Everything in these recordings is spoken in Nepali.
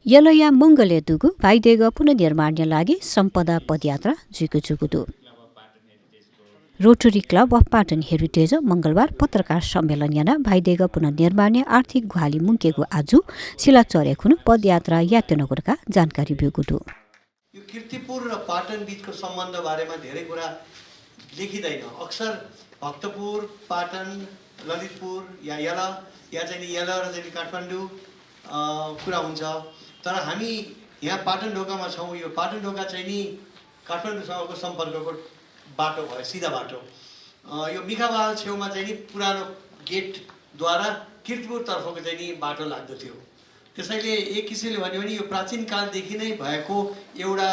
यलया मंगले दुगु भाइदेग पुनर्निर्माण लागि सम्पदा पदयात्रा जुगुदु rotary club of Patan heritage मंगलबार पत्रकार सम्मेलन याना भाइदेग पुनर्निर्माण आर्थिक गुहाली मुंकेगु आजु शिला चरेखुनु पदयात्रा यात्नगरका जानकारी बिगुदु यो कीर्तिपुर र पाटन बीचको सम्बन्ध बारेमा धेरै कुरा लेखिदैन। अक्सर भक्तपुर, पाटन, ललितपुर या चाहिँ यला र चाहिँ काठमाडौँ कुरा हुन्छ। तर हामी यहाँ पाटन ढोकामा छौँ। यो पाटन ढोका चाहिँ नि काठमाडौँसँगको सम्पर्कको बाटो भयो, सिधा बाटो। यो मिखावाल छेउमा चाहिँ नि पुरानो गेटद्वारा कीर्तिपुरतर्फको चाहिँ नि बाटो लाग्दथ्यो। त्यसैले एक किसिमले भन्यो भने यो प्राचीन कालदेखि नै भएको एउटा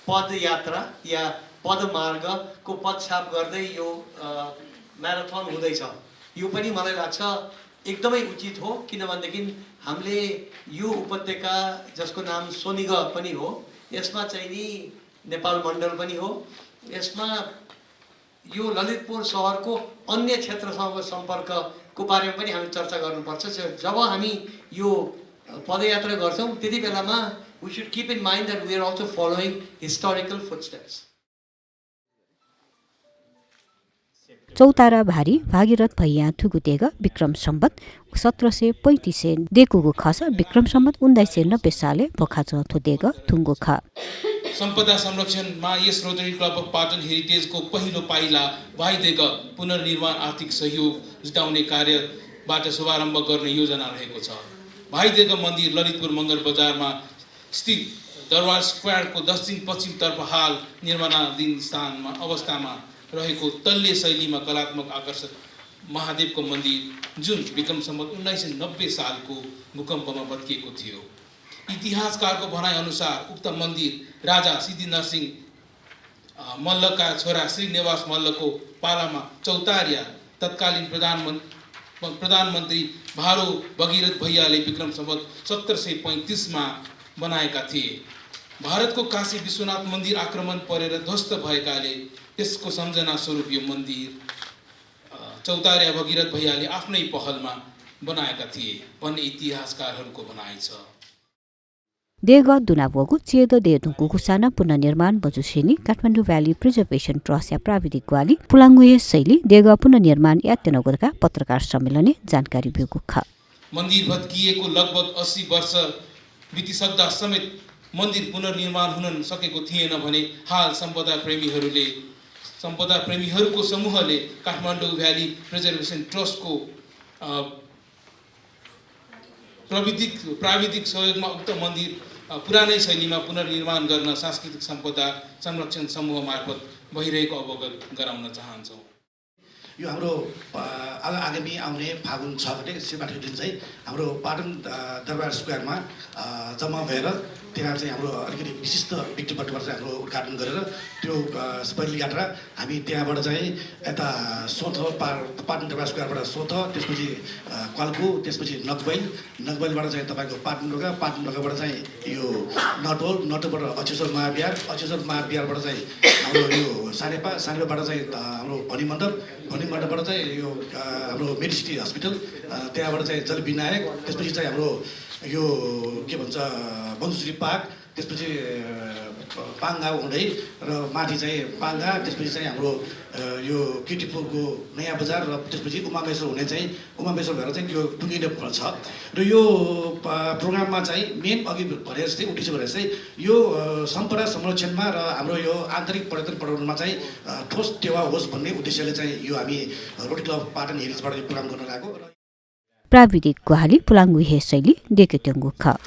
पदयात्रा या पदमार्गको पदछाप गर्दै यो म्याराथन हुँदैछ। यो पनि मलाई लाग्छ एकदमै उचित हो, किनभनेदेखि हामीले यो उपत्यका जसको नाम सोनिग पनि हो, यसमा चाहिँ नि नेपाल मण्डल पनि हो, यसमा यो ललितपुर सहरको अन्य क्षेत्रसँगको सम्पर्कको बारेमा पनि हामी चर्चा गर्नुपर्छ। जब हामी यो पदयात्रा गर्छौं त्यति बेलामा we should keep in mind that we are also following historical footsteps. चौतारा भारी भागीरथ भैया थुगुतेग विक्रम सम्बत 1735 देखुगु खस विक्रम सम्बत 1990 साले भोखाच थुदेग थुंगु ख सम्पदा संरक्षणमा यस रोटरी क्लब अफ पाटन हेरिटेजको पहिलो पाइला भाइदेग पुनर्निर्माण आर्थिक सहयोग जुटाउने कार्यबाट शुभारम्भ गर्ने योजना रहेको छ। भाइदेग मन्दिर ललितपुर मंगल बजारमा स्थित दरबार स्क्वायरको दक्षिण पश्चिम तर्फ हाल निर्माणाधीन अवस्थामा रहेको तल्ले शैलीमा कलात्मक आकर्षक महादेवको मन्दिर जुन विक्रम सम्बत 1990 सालको भूकम्पमा भत्किएको थियो। इतिहासकारको भनाइ अनुसार उक्त मन्दिर राजा सिद्धिनरसिंह मल्लका छोरा श्रीनिवास मल्लको पालामा चौतारिया तत्कालीन प्रधानमन्त्री भारो भगीरथ भैयाले विक्रम सम्बत 1735 मा बनाएका थिए। भारतको काशी विश्वनाथ मन्दिर आक्रमण परेर ध्वस्त भएकाले त्यसको सम्झना स्वरूप यो मन्दिर चौतारिया भगीरथ भैयाले आफ्नै पहलमा बनाएका थिए भन्ने इतिहासकारहरूको भनाइ छ। देग दुनावगु चेद देदुको कुसाना पुनर्निर्माण बजुसेनी काठमाडौँ भ्याली प्रिजर्भेसन ट्रस्ट या प्राविधिक ग्वाली पुलाङ्गुए शैली देग पुनर्निर्माण यात्नगरका पत्रकार सम्मेलनले जानकारी बिगु ख मन्दिर भत्किएको लगभग 80 वर्ष बितिसक्दा समेत मन्दिर पुनर्निर्माण हुन सकेको थिएन भने हाल सम्पदा प्रेमीहरूको समूहले काठमाडौँ भ्याली प्रिजर्भेसन ट्रस्टको प्राविधिक सहयोगमा उक्त मन्दिर पुरानै शैलीमा पुनर्निर्माण गर्न सांस्कृतिक सम्पदा संरक्षण समूह मार्फत भइरहेको अवगत गराउन चाहन्छौँ। यो हाम्रो आगामी आउने फागुन 6 गते सिबाटको दिन चाहिँ हाम्रो पाटन दरबार स्क्वायरमा जम्मा भएर त्यहाँ चाहिँ हाम्रो अलिकति विशिष्ट व्यक्तित्वबाट चाहिँ हाम्रो उद्घाटन गरेर त्यो पहिलो यात्रा हामी त्यहाँबाट चाहिँ यता सोथ पाटन दरबार स्क्वायरबाट सोथ, त्यसपछि क्वाल्कु, त्यसपछि नगबैलबाट चाहिँ तपाईँको पाटन ढोकाबाट चाहिँ यो नटोलबाट अक्षेश्वर महाविहारबाट चाहिँ हाम्रो यो सानेपाबाट चाहिँ हाम्रो भनिमण्डपबाट चाहिँ यो हाम्रो मेडिसिटी हस्पिटल, त्यहाँबाट चाहिँ जलविनायक, त्यसपछि चाहिँ हाम्रो यो के भन्छ बन्सुरी पार्क, त्यसपछि पाङ्गाउ हुँदै र माथि चाहिँ पाङ्गा, त्यसपछि चाहिँ हाम्रो यो कीर्तिपुरको नयाँ बजार र त्यसपछि उमामेश्वर हुने चाहिँ उमामेश्वर भएर चाहिँ यो टुङ्गिने छ। र यो प्रोग्राममा चाहिँ मेन अघि भने जस्तै उठिसक्यो भने चाहिँ यो सम्पदा संरक्षणमा र हाम्रो यो आन्तरिक पर्यटन बढाउनमा चाहिँ ठोस टेवा होस् भन्ने उद्देश्यले चाहिँ यो हामी रोटरी क्लब पाटन हेरिटेजबाट यो प्रोग्राम गर्न लागेको। प्राविधिक गुहाली पुलाङ्गु हे शैली देकेत्यङ्गु ख